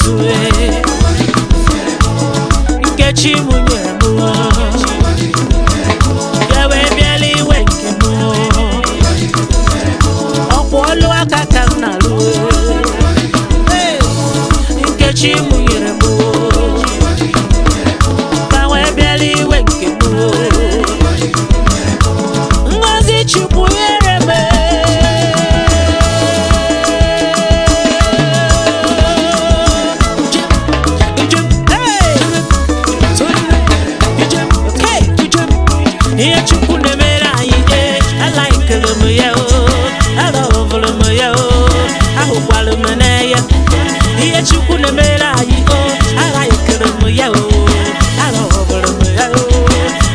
m, Nkechi m nyere m, ya wee bịala iwe nke m. Ọkwa ọlụ aka ka m na-alụ, Hey! Nkechi m nyere m, ka wee bịala iwe nke m. Ngozi Chukwu nyere m. Hey! Okay. Ihe Chukwu na-emere anyị, ee, alaikere m ya o, alọvụrụ m ya o, ahụkwara m n'anya. Ihe Chukwu na-emere anyị, o, alaikere m ya o, alọvụrụ m ya o,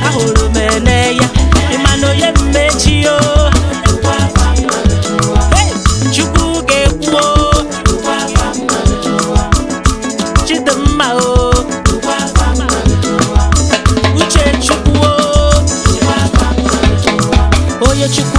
ahụrụ m n'anya. Ịma na onye mmechi o, Hey! Chukwu ga-ekwu o, Chidimma o, Uche Chukwu o, onye Chukwu.